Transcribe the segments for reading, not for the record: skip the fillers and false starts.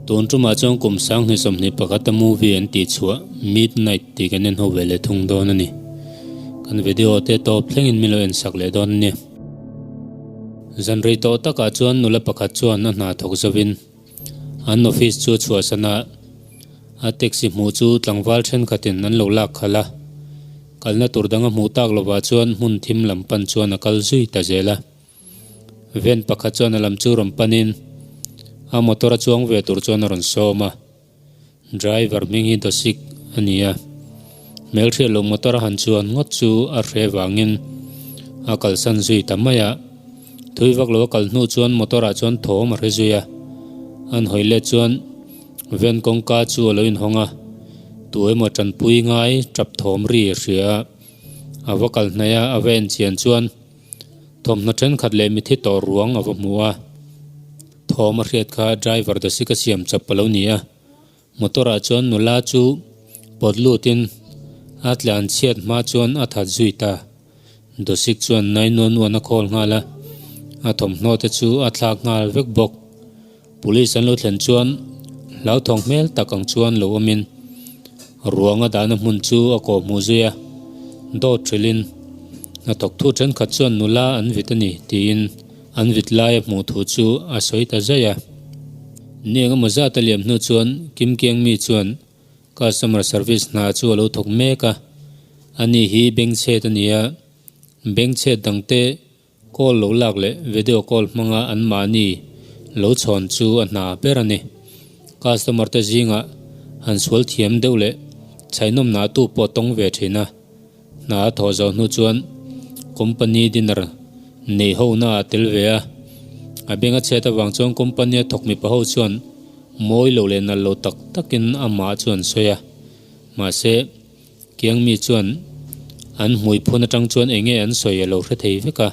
Tun tumah chuan kum 2021 a movie an tih chhuah Midnight tih kan en ho ve leh thung dawn a ni. Kan video te tawp thlengin min lo en sak leh dawn a ni. Zan rei tawh takah chuan nula pakhat chuan a hna thawk zovin an office chu a chhuahsan a, a taxi hmuh chu tlangval thenkhatin an lo lak khalh a. Kalna tur dang a hmuh tak lovah chuan hmun thim lam pan chuan a kal zui ta zel a. Van pakhat chuan a lam chu rawn panin a motor a chuang ve tur chuan a rawn sawm a. Driver hming hi Dosik a ni a, hmelhriat loh motor a han chuan ngawt chu a hre vangin a kalsan zui ta mai a. Thui vak lo a kal hnu chuan motor ah chuan thawm a hre zui a, an hawi let chuan van kawngka chu a lo inhawng a, tu emaw tanpui ngai tap thawm ri a hria a, a va kal hnaih a, a va en chian chuan thawmhnaw thenkhat leh mithi tawh ruang a va hmu a. Thawm a hriat kha driver Dosika siam chawp a lo ni a, motor ah chuan nula chu pawt lutin a tlan chhiat hma chuan a that zui ta. Dosik chuan 911 a call nghal a, a thawmhnaw te chu a thlak nghal vek bawk. Police an lo thlen chuan hlauthawng hmel tak ang chuan lo awmin ruang a dahna hmun chu a kawhhmuh zui a, dawt hrilhin hnathawk thu thenkhat chuan nula an vit a ni tiin An vit laia hmuh thu chu a sawi ta zaih a. Ni engemaw zat a liam hnu chuan Kim Kiang Mi chuan customer service hna chu a lo thawk mek a. Ani hi bank chhet a ni a, bank chhet dangte call lo lak leh video call hmanga anmahni lo chhawn chu a hna ber a ni. Customer te zingah han sual thiam deuh leh chhainawm nah tu pawh tawng ve thin a. Hna a thawh zawh hnu chuan company dinner nei ho na ah tel ve a, a beng a chhiat avang chuan company a thawk mipa ho chuan mawi lo leh nalh lo tak takin amah chu an sawi a, mahse kiang mi chuan an hmui phun atang chuan eng nge an sawi a lo hre thei vek a,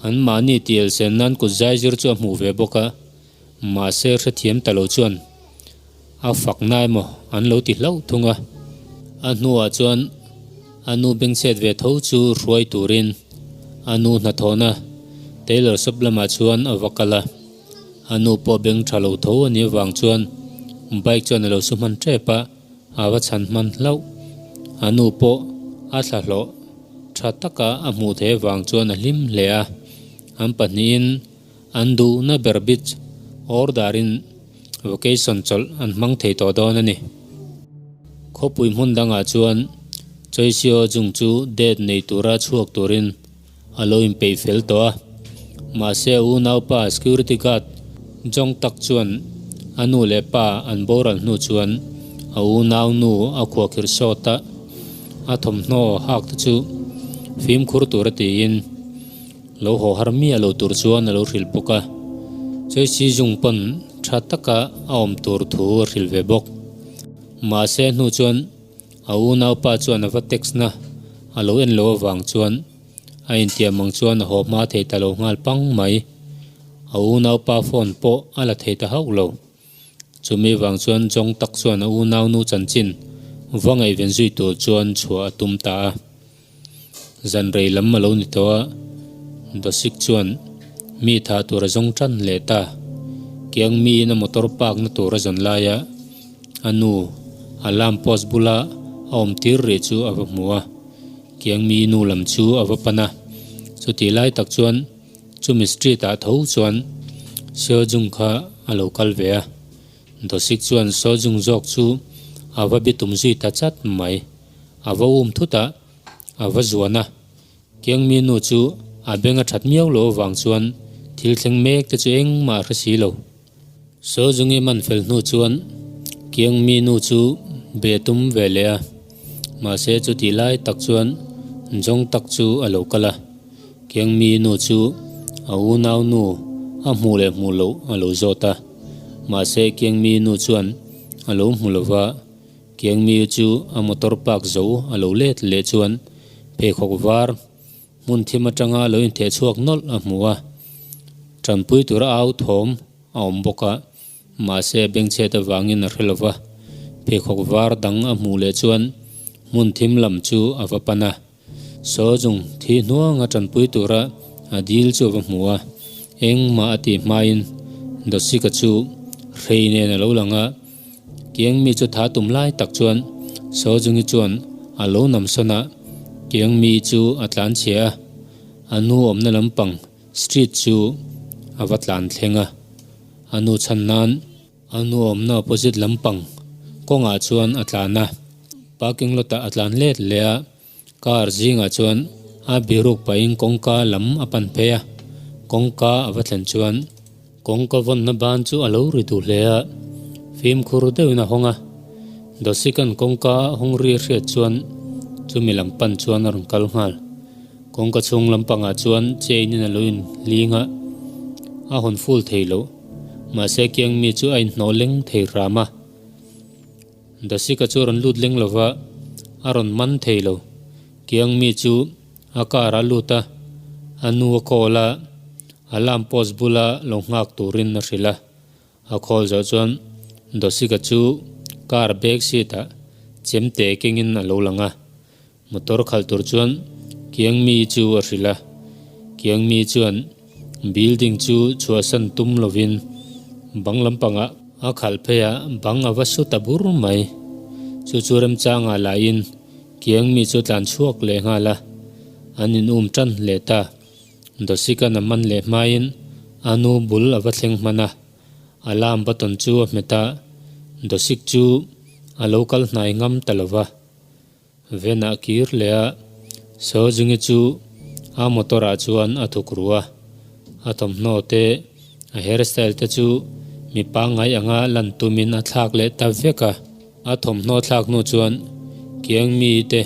an mahni tih elsen nan kut zai zir chu a hmuh ve bawk a, mahse hrethiam ta lo chuan A fak na emaw an lo ti hlauh thung a. A hnuah chuan a nu bengchhet ve tho chu hruai turin a nu hnathawhna tailor shop lamah chuan a va kal a. A nu pawh beng tha lo tho a nih avang chuan bike chuan a lo su hman tep a, a va chhan hman hlauh. A nu pawh a thlahlawh tha taka a hmuh theih avang chuan a hlim hle a. An pahnihin an duhna ber beach order-in Vacation chawlh an hmang thei tawh dawn a ni. Khawpui hmun dangah chuan Choisio Jung chu date nei tura chhuak turin a lo inpeih fel tawh a. Mahse a unaupa security guard Jong Tak chuan a nu leh pa an boral hnu chuan a unau nu a khuahkhirh sawt a, a thawmhnaw hak te chu fimkhur tura tiin Lo haw har miah lo tur chuan a lo hrilh bawk a, Choi Jung pawn tha taka a awm tur thu a hrilh ve bawk. Mahse hnu chuan a unaupa chuan a va text na a lo en lo avang chuan a intiam ang chuan a haw hma thei ta lo nghal pang mai. A unaupa phone pawh a la thei ta hauh lo. Chumi vang chuan Jong tak chuan a unaunu chanchin va ngaihven zui tur chuan chhuah a tum ta a. Zan rei lam a lo ni tawh a, Dosik chuan mi thah tur a zawng tan leh ta. Kiang miin a motor park na tur a zawn lai a, a nu alarm post bula a awm tir rih chu a va hmu a. Kiang mi nu lam chu a va pan a, chutih lai tak chuan chumi street ah tho chuan Seo Jung kha a lo kal ve a. Dosik chuan Seo Jung zawk chu a va bitum zui ta chat mai. A va um thut a, a va zuan a. Kiang mi nu chu a beng a that miau lo avang chuan thil thleng mek te chu engmah a hre si lo. Saw zungi man fel hnu chuan Kiang mi nu chu be tum ve leh a, mahse chutih lai tak chuan Jong tak chu a lo kal a. Kiang mi nu chu a unau nu a hmuh leh hmuh loh a lo zawt a, mahse Kiang mi nu chuan a lo hmu lo va. Kiangmi chu a motor park zo a lo let leh chuan pheikhawk var hmun thim atanga lo intheh chhuak nawlh a hmu a, tanpui tura au thawm a awm bawk a, mahse bengchhet avangin a hre lo va. Pheikhawk var dang a hmuh leh chuan hmun thim lam chu a va pan a. Saw chung thi hnuanga tanpui tura a dil chu a va hmu a, engmah a tih hmain Dosika chu hrei nen a lo lang a, kiang mi chu tha tum lai tak chuan Saw chungi chuan a lo nam sawn a, kiang mi chu a tlan chhia a, a nu awmna lampang street chu a va tlan thleng a, a nu chhan nan. A nu awmna opposite lampang kawngah chuan a tlan a, parking lot ah a tlan let leh a, car zingah chuan a biruk pahin kawngka lam a pan phei a, kawngka a va thlen chuan kawngka vawnna ban chu a lo ri duh hle a, fimkhur deuhin a hawng a, Dosikan kawngka a hawng ri a hriat chuan chumi lam pan chuan a rawn kal nghal. Kawngka chhung lampangah chuan chain in a lo inhling a, a hawn full thei loh. Mahse kiang mi chu a inhnawh leng thei hram a. Dasika chu a rawn lut leng lova, a rawn man thei lo. Kiang mi chu a car ah a lut a, a nu a call a, alarm post bula lo nghak turin a hrilh a. A call zawh chuan Dasika chu car back seat ah chemte kengin a lo lang a. Motor khalh tur chuan kiang mi chu a hrilh a, kiang mi chuan building chu chhuahsan tum lovin bang lampangah a khalh phei a, bang a va su ta bur mai. Chu chu remchangah lahin kiang mi chu tlan chhuak leh nghal a, an in um tan leh ta. Dosikan a man leh hmain a nu bul a va thleng hman a, alarm button chu a hmet a, Dosik chu a lo kal hnai ngam ta lo va. Venah kir leh a, Sojungi chu a motor ah chuan a thuk ru a, a thawmhnaw te, a hair style te chu mi pangngai anga lan tumin a thlak leh ta vek a. A thawmhnaw thlak hnu chuan Kiangmi te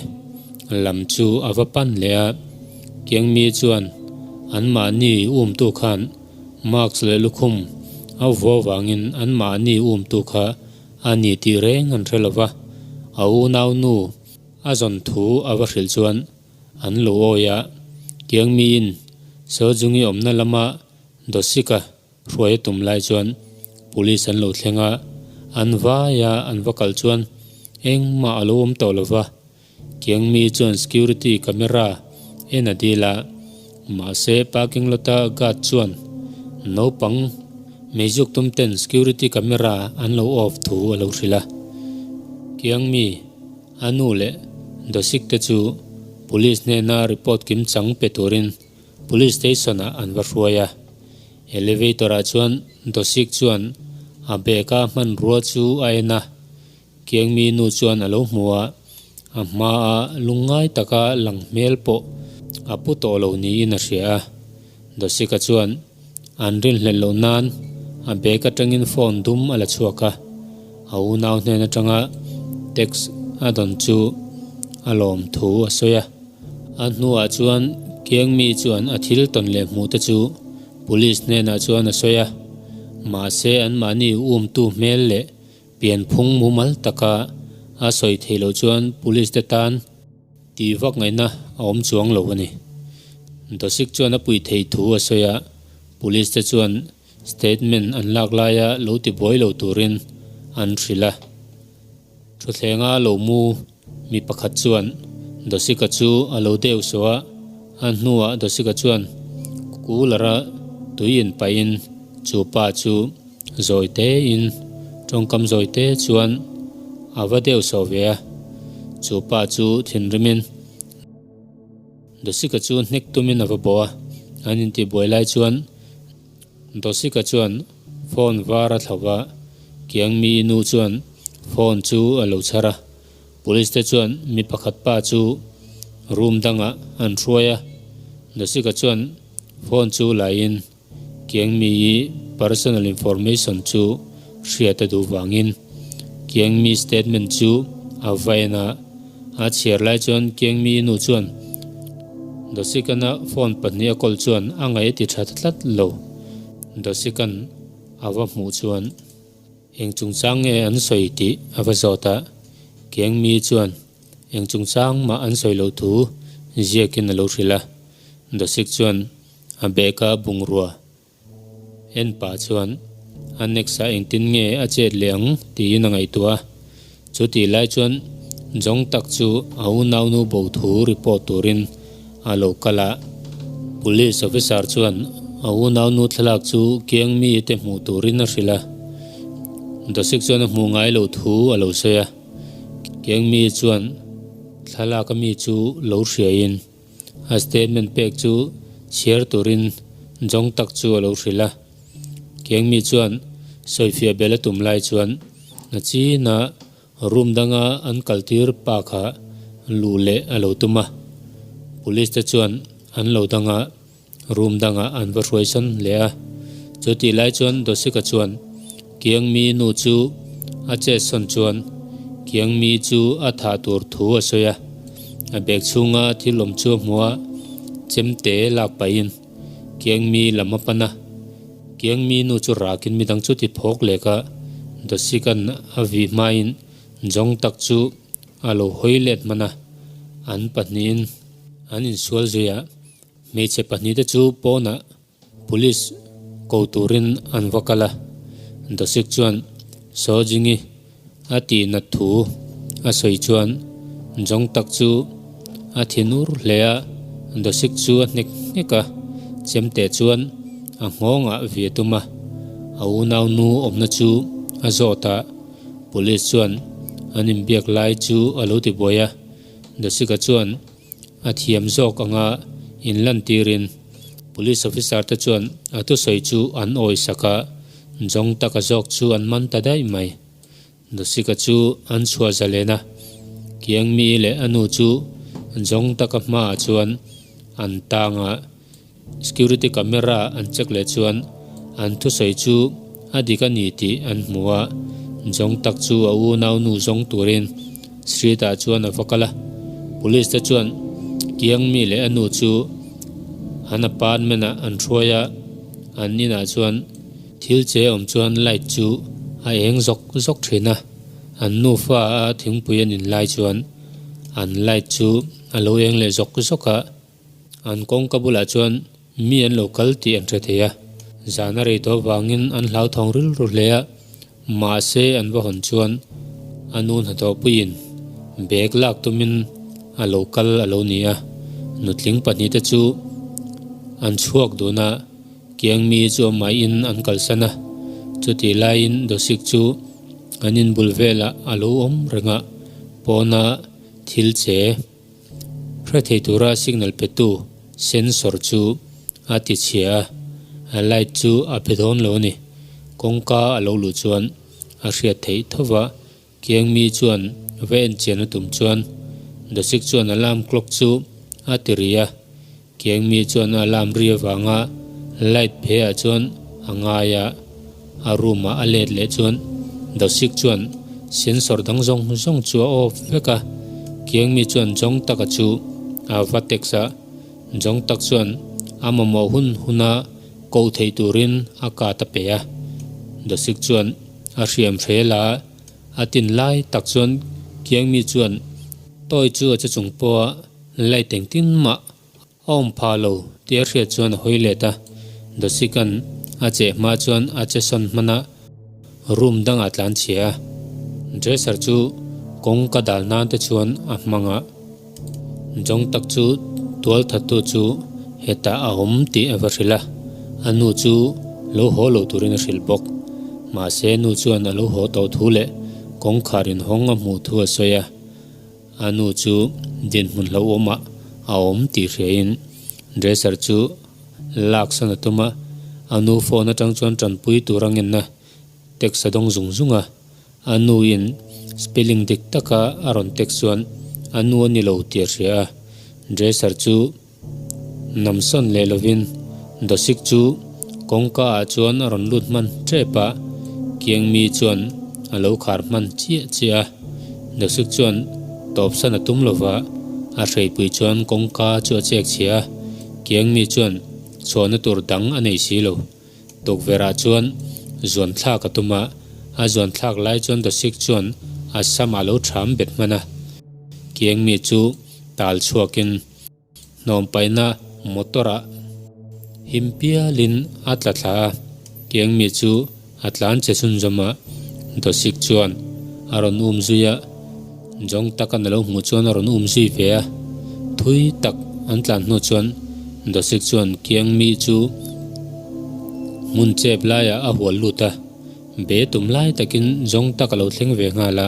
lam chu a va pan leh a, Kiangmi chuan anmahni umtu khan mask leh lukhum a vuah vangin anmahni umtu kha A ni tih reng an hre lova, a unau nu a zawn thu a va hrilh chuan an lo awi a, kiang miin Sojungi awmna lama Dosika hruai a tum lai chuan Police an lo thleng a, an vai a an va kal chuan engmah a lo awm tawh lova, kiang mi chuan security camera en a dil a, mahse parking lot a guard chuan naupang meizuk tum ten security camera an lo off thu a lo hrilh a. Kiang mi a nu leh Dosik te chu police hnena report kim chang pe turin police station ah an va hruai a. Elevator ah chuan Dosik chuan a bag a hmanrua chu a en a. Kiangmi nu chuan a lo hmu a, a hmaa lungngai taka lang hmel pawh a pu tawh lo niin a hria a. Dosika chuan an rinhlelh loh nan a bag atangin phone dum a la chhuak a, a unau hnen atanga text a dawn chu a lawm thu a sawi a. A hnuah chuan Kiangmi chuan a thil tawn leh hmuh te chu police hnenah chuan a sawi a, mahse anmahni umtu hmel leh Pianphung mumal taka a sawi theih loh chuan police te tan tih vak ngaihna a awm chuang lo a ni. Dosik chuan a puih theih thu a sawi a, police te chuan statement an lak laia lo ti buai lo turin an hrilh a. Thuthlenga lo mu mi pakhat chuan Dosika chu a lo deuh sawh a, a hnuah Dosika chuan cooler a tui inpahin chu pa chu Zawi tein, tawngkam zawi te chuan a va deuh sawh ve a, chu pa chu thinrimin Dosika chu hnek tumin a va bawh a, an intihbuai lai chuan Dosika chuan phone var a thlauh va, Kiangmi nu chuan phone chu a lo chhar a, Police te chuan mi pakhat pa chu room dangah an hruai a, Dosika chuan phone chu laiin Kiangmi i personal information chu hriat a duh vangin Kiangmi statement chu a va en a, a chhiar lai chuan Kiangmi nu chuan Dosikan-a phone pahnih a kawl chuan a ngaih a ti tha tlat lo. Dosikan a va hmuh chuan eng chungchang nge an sawi tih a va zawt a, Kiangmi chuan eng chungchang mah an sawi loh thu ziakin a lo hrilh a, Dosik chuan A bag a bungrua en pah chuan a next ah engtin nge a chet leh ang tiin a ngaihtuah a. Chutih lai chuan Jong Tak chu a unaunu bo thu report turin a lo kal a. Police officer chuan a unaunu thlalak chu kiang mi te hmuh turin a hrilh a. Dosik chuan a hmuh ngai lo thu a lo sawi a. Kiang mi chuan thlalak a mi chu lo hriaiin a statement pek chu chhiar turin Jong Tak chu a lo hrilh a. Kiang mi chuan sawifiah bel a tum lai chuan na china Room danga an kaltir pa kha luh leh a lo tum a, Police te chuan an lo danga room dangah an va hruaisawn leh a. Chu tih lai chuan Dosika chuan Kiangmi nu chu a chetsawn chuan Kiangmi chu a thah tur thu a sawi a, a bag chhunga thil awm chu a hmu a, chemte lak pahin Kiangmi lam a pan a. Kiangmi nu chu rakin midang chu ti phawk lek a, Dosika'n a vih hmain Jong tak chu a lo hawi let hman a, an pahnihin an insual zui a, hmeichhe pahnihte chu pawnah Police ko turin an va kal a, Dosik chuan Sojingi A tihnat thu a sawi chuan Jong tak chu a thinur hle a, Dosik chu a hnek hnek a, chemte chuan a nghawngah vi a tum a, a unau nu awmna chu a zawt a, Police chuan an inbiak lai chu a lo ti buai a, Dosika chuan a thiam zawk anga inlantirin Police officer te chuan a thusawi chu an awisak a, Jong taka zawk chu an man ta daih mai. Dosika chu an chhuah zalen a, Kiangmi leh a nu chu Jong taka hmaah chuan an tang a, security camera an check leh chuan an thusawi chu a dik a ni tih an hmu a, Jong tak chu a unau nu zawng turin street ah chuan a va kal a, police te chuan Kiangmi leh a nu chu an apartment ah an hruai a, an inah chuan Thil che awm chuan light chu a eng zawk zawk thin a, an nufa a thingpui an in lai chuan an light chu a lo eng leh zawk zawk a, an kawngka bulah chuan mi an lo kal tih an hre thei a, zan a rei tawh vangin an hlauthawng rilru hle a, mahse an va hawn chuan a nu hnathawhpuiin bag lak tumin a lo kal a lo ni a, nutling pahnihte chu an chhuak dun a. Kiangmi chu a maiin an kalsan a, chutih laiin Dosik chu an inbul velah a lo awm reng a, pawna thil che hre thei tura signal petu sensor chu a ti chhia a, a light chu a pe dawn lo a ni. Kawngka a lo luh chuan a hriat theih tho va, Kiangmi chuan va enchian a tum chuan Dosik chuan alarm clock chu a ti ri a, Kiangmi chuan alarm ri avanga light phe ah chuan a ngai a, a room ah a let leh chuan Dosik chuan sensor dang zawng zawng chu a off vek a, Kiangmi chuan zawng taka chu a va text a, zawng tak chuan a mamawh hun huna koh theih turin a card a pe a, Dosik chuan a hriam hrel a, a tin lai tak chuan Kiangmi chuan toy chu a che chung pawha light engtin mah a awm phah lo tih a hriat chuan a hawi let a, Dosika'n a cheh hma chuan a che sawn hman a, room dangah tlan chhia a, dresser chu kawngka dal nan te chuan a hmang a, Jawng tak chu tual thattu chu hetah a awm tih a va hrilh a, a nu chu lo haw lo turin a hrilh bawk. Mahse nu chuan a lo haw tawh thu leh kawngkhar inhawng a hmuh thu a sawi a, a nu chu dinhmun hlauhawmah a awm tih hriain dresser chu laksan a tum a, a nu phone atang chuan tanpui tur a ngenna text a dawng zung zung a. A nuin spelling dik taka a rawn text chuan a nu a ni lo tih a hria a, dresser chu namsawn leh lovin Dosik chu kawngka ah chuan a rawn lut hman tep a, Kiangmi chuan a lo khar hman chiah chiah a, Dosik chuan tawpsan a tum lova, a hreipui chuan kawngka chu a chek chhia a, Kiangmi chuan chhuahna tur dang a nei si lo. Tukverhah chuan zuan thlak a tum a, a zuan thlak lai chuan Dosik chuan a sam a lo ṭham bet hman a. Kiangmi chu tal chhuakin hnawm paihna motor-ah him pialin a tla thla a. Kiangmi chu a tlan che chhunzawm a, Dosik chuan a rawn um zui a. Jong Takan a lo hmuh chuan a rawn um zui ve a, thui tak an tlan hnu chuan Dosik chuan Kiang Mi chu hmun chep laiah a hual lut a, be tum lai takin Jong Tak a lo thleng ve nghal a,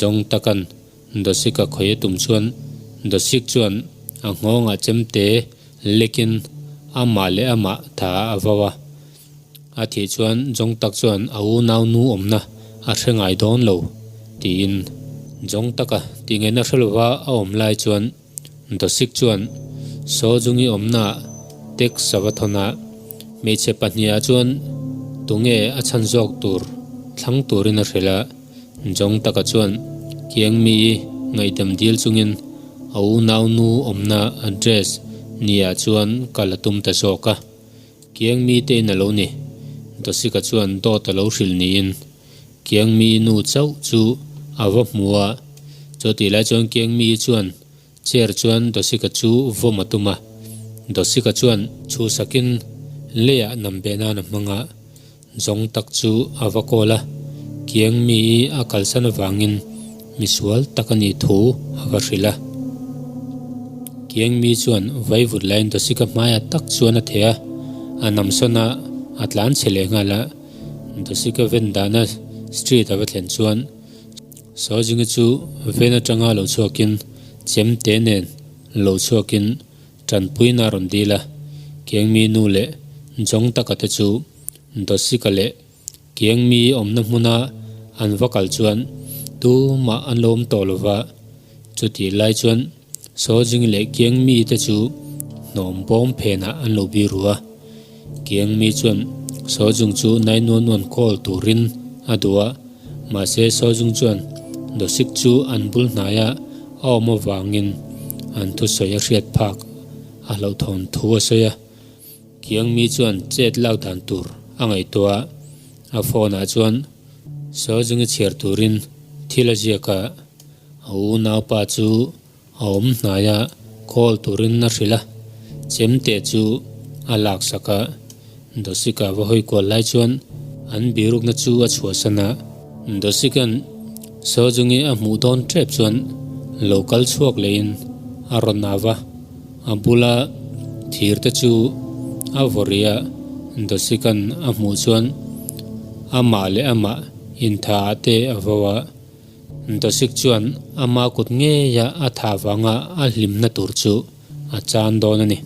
Jong Takan Dosik a khawih a tum chuan Dosik chuan a nghawngah chemte lekin amah leh amah tha a vau a. A thih chuan Jong Tak chuan a unau nu awmna a hre ngai dawn lo tiin Jong Taka tih ngaihna hre lova a awm lai chuan Dosik chuan Sojungi awmna tek sava thawn a, hmeichhe pahniha chuan tunge a chhan zawk tur thlang turin a hrilh a, Jong Taka chuan Kiang Mi ngaihdam dil chungin a unau nu awmna address niah chuan kal a tum ta zawk a. Kiang mi te in a lo ni. Dosika chuan dawt a lo hrilh niin Kiang mi nu chauh chu a va hmu a. Chu tih lai chuan Kiang mi chuan chair chuan Dosika chu vawm a tum a. Dosika chuan chhuhsakin leiah nam beh nan a hmang a, zawng tak chu a va kawl a. Kiang mi a kalsan avangin misual tak a nih thu a va hrilh a. Kiang mi chuan vaivut laiin Dosika hmaiah tak chuan a theh a, a namsawn a, a tlan chhe leh nghal a. Dosika ven dahna street a va thlen chuan Saozingi chu ven atanga lo chhuakin chemte nen lo chhuakin tanpuina a rawn dil a. Kiang mi nu leh Jawng taka te chu Dosika leh Kiang mi awmna hmuna an va kal chuan tumah an lo awm tawh lo va, chutih lai chuan Sawjing leh Kiang mi te chu hnawm bawm phenah an lo biru a. Kiang mi chuan Sawjung chu 911 call turin a duh a, mahse Sawjung chuan Dosik chu an bul hnaia a awm avangin an thusawi a hriat phak a hlauhthawn thu a sawi a. Kiang mi chuan chet lak dan tur a ngaihtuah a, a phone ah chuan Sawjungi chhiar turin thil a ziak a, a unaupa chu a awm hnai a, call turin a hrilh a, chemte chu a laksak a, Dosika va hawi kual lai chuan an birukna chu a chhuahsan a, Dosika'n Sawjungi a hmuh dawn tep chuan lo kal chhuak lehin a rawn au va. A bula thir te chu a vawrh a, Dosikan a hmuh chuan amah leh amah intha ah te a vo a. Dosik chuan ama kut ngeia a tha vanga a hlimna tur chu a chan dawn a ni.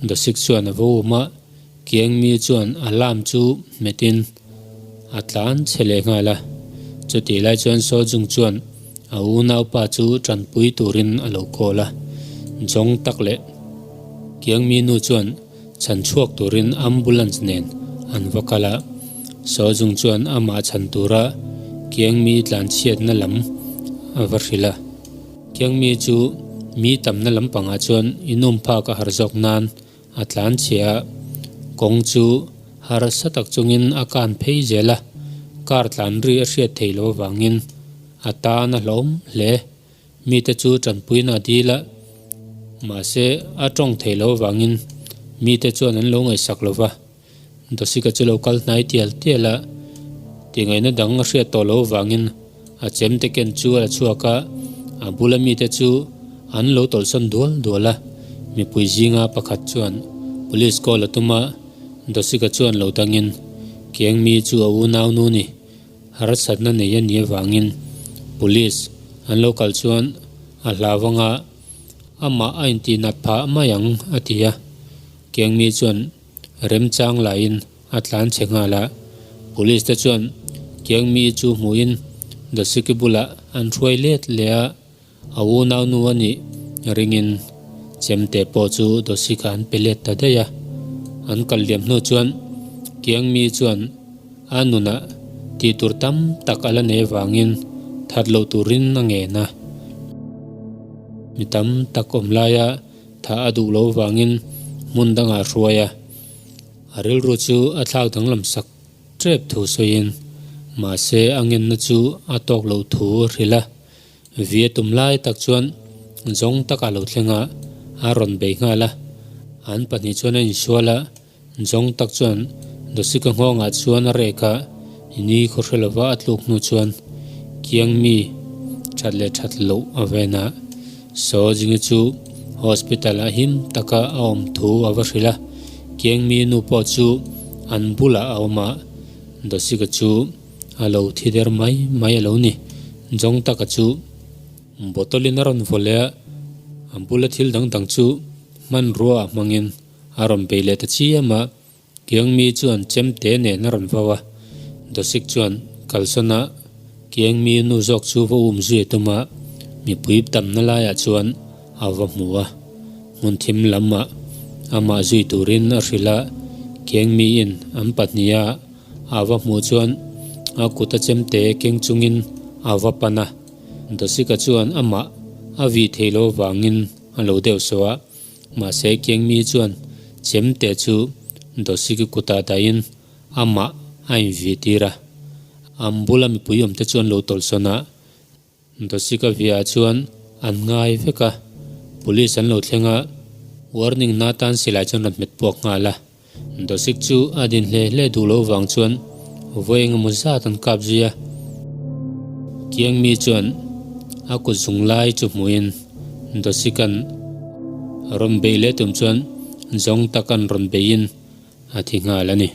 Dosik chuan a vo um a, Kiang mi chuan alarm chu hmetin a tlan chhe leh nghal a. Chutih lai chuan Sojung chuan a unaupa chu tanpui turin a lo call a. Jong tak leh Kiang mi nu chuan chhan chhuak turin ambulance nen an va kal a. Sojung chuan amah chhan tura Kiang mi tlanchhiatna lam a va hrilh a. Kiang mi chu mi tamna lampangah chuan inum phak a har zawk nan A tlan chhia a, kawng chu harsa tak chungin a kan phei zel a, car tlan ri a hriat theih loh avangin a tan a hlawm hle. Mite chu tanpuina a dil a, mahse a tawng theih loh avangin mite chuan an lo ngaihsak lo va. Dosika chu lo kal hnai tial tial a, tingaihna dang a hriat tawh loh avangin a chemte ken chu a la chhuak a, a bula mite chu an lo tawlhsawn dual dual a. Mipui zinga pakhat chuan police call a tum a, Dosika chuan lo dangin Kiang mi chu a unau nu ni, harsatna nei a nih avangin police an lo kal chuan a hlau anga amah a intihnat phah mai ang a ti a, Kiang mi chuan Remchang laiin a tlan chhe nghal a, Police te chuan Kiang Mi chu hmuhin Dosiki bulah an hruai let leh a, a unau nu a nih ringin chemte pawh chu Dosika an pe let ta daih a. An kal liam hnu chuan Kiang Mi chuan a nunah tih tur tam tak a la nei avangin that loh turin a ngen a. Mi tam tak awm laia Thah a duh loh vangin hmun dangah a hruai a, a rilru chu a thlak danglam sak tep thu sawiin mahse a ngenna chu a tawk loh thu a hrilh a. Vi a tum lai tak chuan zawng takah lo thleng a, a rawn bei nghal a. An pahnih chuan a insual a, zawng tak chuan Dosika nghawngah chuan a rek a, ni khaw hre lova a tluk hnu chuan kiang mi. That leh that loh a ven a, Sawjingi chu hospital ah him taka a awm thu a va hrilh a, Kiangmi nu pawh chu an bulah a awm a, Dosika chu a lo thi der mai mai a lo ni. Jawng taka chu bottle in a rawn vaw leh a, a bula thil dang dang chu hmanrua ah hmangin a rawn bei leh ta chiam a, Kiangmi chuan chemte nen a rawn vau a, Dosik chuan kalsawn a Kiangmi nu zawk chu va um zui a tum a, mipui tamna laiah chuan a va hmu a, hmun thim lamah amah zui turin a hrilh a, Kiangmiin an pahniha a va hmuh chuan a kut a chemte keng chungin a va pan a, Dosika chuan amah a vih theih loh avangin a lo deuh sawh a. Mahse Kiangmi chuan chemte chu Dosiki kutah dahin amah a invih tir a. An bula mipui awmte chuan lo tawlhsawn a, Dosika viah chuan an ngai vek a. Police an lo thleng a, warning na tan silai chuan rawn hmet puak nghal a. Dosik chu a din hle hle duh loh vang chuan vawi engemaw zat an kap zui a. Kiangmi chuan a kut zung lai chu hmuhin Dosika'n rawn beih leh tum chuan zawng taka'n rawn beihin a thi nghal a ni.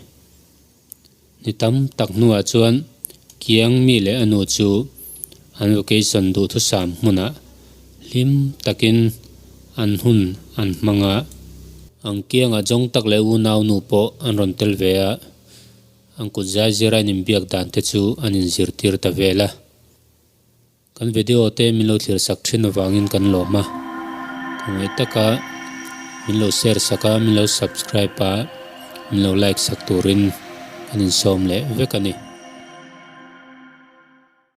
Ni tam tak hnuah chuan Kiangmi leh a nu chu an vacation duhthusam hmunah hlim takin an hun an hmang a. An kiangah zawng tak leh unau nu pawh an rawn tel ve a, an kut zai zira an inbiak dan te chu an inzirtir ta vel a. Kan video te min lo thlir sak thin avangin kan lawm a, ka ngaih taka min lo share sak a, min lo subscribe a, min lo like sak turin kan insawm leh vek a ni.